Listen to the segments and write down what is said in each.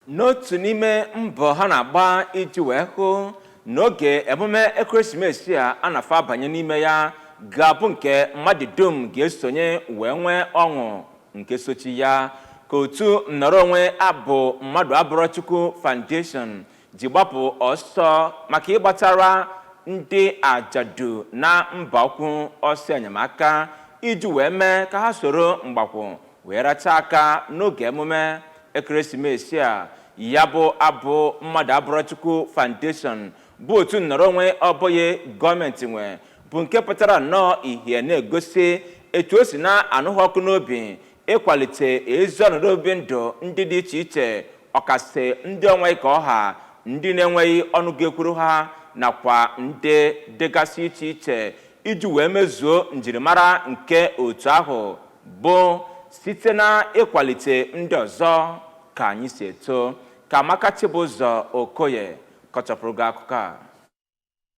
N'otu n'ime mbọ ha na-agba iji wee hụ n'oge emume ekeresimesi a a na-afọ abanye n'ime ya ga-abụ nke mmadụ dum ga-esonye wee nwee ọṅụ nke sochi ya, ka otu nnọrọ onwe abụ Mmadụ Abụrọ Chukwu Foundation ji gbapụ ọsọ maka ịgbatara ndị ajadu na mba ukwu ọsọ enyemaka iji wee mee ka ha soro mgbakwụ wee racha aka n'oge emume ekeresimesi a. Ya bụ abụ Mmadụ Abụrọ Chukwu Foundation bụ otu nnọrọ onwe ọ bụghị gọọmenti nwe, bụ nke pụtara nnọọ ihe na-egosi etu o si na-anụ ha ọkụ n'obi ịkwalite ezi ọnọdụ obi ndụ ndị dị iche iche, ọkasị ndị onwe ka ọha, ndị na-enweghị ọnụ ga-ekwuru ha, nakwa ndị dịgasị iche iche, iji wee mezuo njirimara nke otu ahụ bụ site na ịkwalite ndị ọzọ ka anyị si eto. Ka Amaka Chibụzọ Okoye kọchapụrụ gị akụkọ a.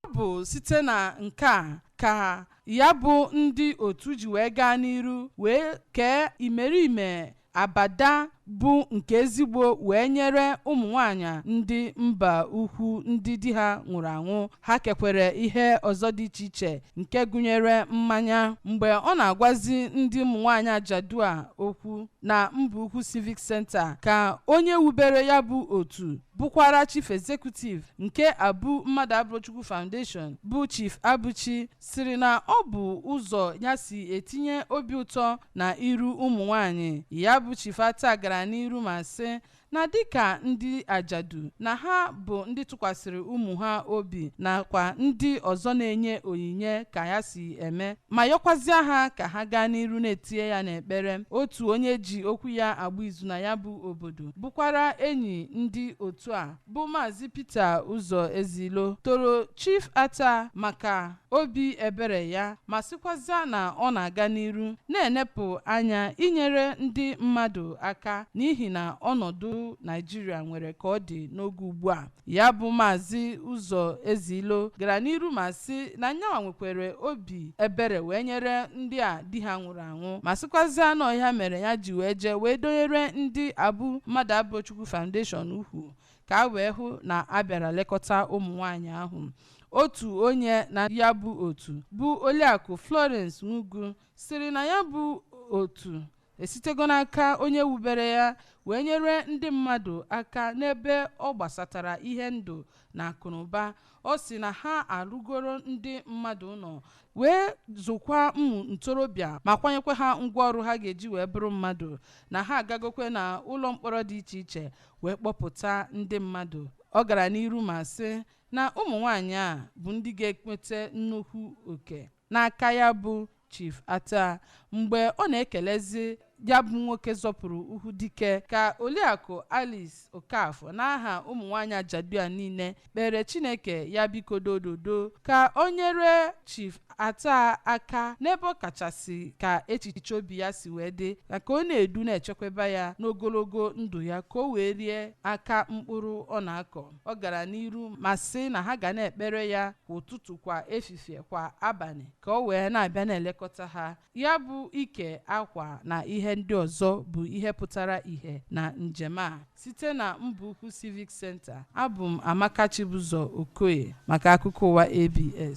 Ọ bụ site na nke a ka ya bụ ndị otu ji wee gaa n'iru wee kee imerime abada bụ nke ezigbo wee nyere ụmụ nwanyị ndị mba ukwu ndị di ha nwụrụ anwụ. Ha kekwere ihe ọzọ dị iche iche nke gụnyere mmanya. Mgbe ọ na-agwazi ndị ụmụ nwanyị ajadu a okwu na mba ukwu Civic Center, ka onye wubere ya bụ otu, bụkwara Chief Executive nke Abu Mmadụ Abụrụchukwu Foundation, bụ Chief Abuchi, siri na ọ bụ ụzọ ya si etinye obi ụtọ na iru ụmụ nwanyị. Ya bụ Chief Ata gara n'iru ma sị na dịka ndị ajadu na ha bụ ndị tụkwasịrị ụmụ ha obi nakwa ndị ọzọ na-enye onyinye ka ya si eme, ma yọkwazịa ha ka ha gaa n'iru na-etinye ya n'ekpere. Otu onye ji okwu ya agba izu na ya bụ obodo, bụkwara enyi ndị otu a, bụ Maazị Peter Ụzọ Ezilo, toro Chief Ata maka obi ebere ya, ma sịkwazịa na ọ na-aga n'iru na-enepụ anya inyere ndị mmadụ aka n'ihi na ọnọdụ Naijiria nwere ka ọ dị n'oge ugbu a. Ya bụ Maazị Ụzọ Ezilo gara n'iru ma sị na nyanwa nwekwere obi ebere wee nyere ndị a di ha nwụrụ anwụ, ma sịkwazịa na ọhịa mere ya ji wee jee wee donyere ndị Abụ Mmadụ Abụrụchukwu Foundation ukwu ka a wee hụ na a bịara lekọta ụmụ nwanyị ahụ. Otu onye na ya bụ otu, bụ Oliakụ Florence Nwugwu, sịrị na ya bụ otu esitego n'aka onye wubere ya wee nyere ndị mmadụ aka n'ebe ọ gbasatara ihe ndụ na akụnụba. Ọ sị na ha arụgoro ndị mmadụ ụlọ, wee zụkwa ụmụ ntorobịa ma kwanyekwa ha ngwaọrụ ha ga-eji wee bụrụ mmadụ, na ha agagokwe na ụlọ mkpọrọ dị iche iche wee kpọpụta ndị mmadụ. Ọ gara n'iru ma sị na ụmụ nwanyị a bụ ndị ga-enweta nnukwu oke n'aka ya bụ Chief Ata. Mgbe ọ na-ekelezi ya bụ nwoke zọpụrụ ukwu dike, ka Oliakụ Alice Okafọ n'aha ụmụ nwanyị ajadu a niile kpere Chineke ya biko dododo ka o nyere Chief Ata aka n'ebe ọ kachasị ka echiche obi ya si wee dị, na ka ọ na-edu na-echekwaba ya n'ogologo ndụ ya, ka o wee rie aka mkpụrụ ọ na-akọ. Ọ gara n'iru ma sị na ha ga na-ekpere ya kwa ụtụtụ, kwa efifie, kwa abalị, ka o wee na-abịa na-elekọta ha. Ya bụ ike akwa na ihe ndị ọzọ bụ ihe pụtara ìhè na njem a. Site na mba ukwu Civic Center, abụ m Amaka Chibụzọ Okoye maka akụkọ ụwa ABS.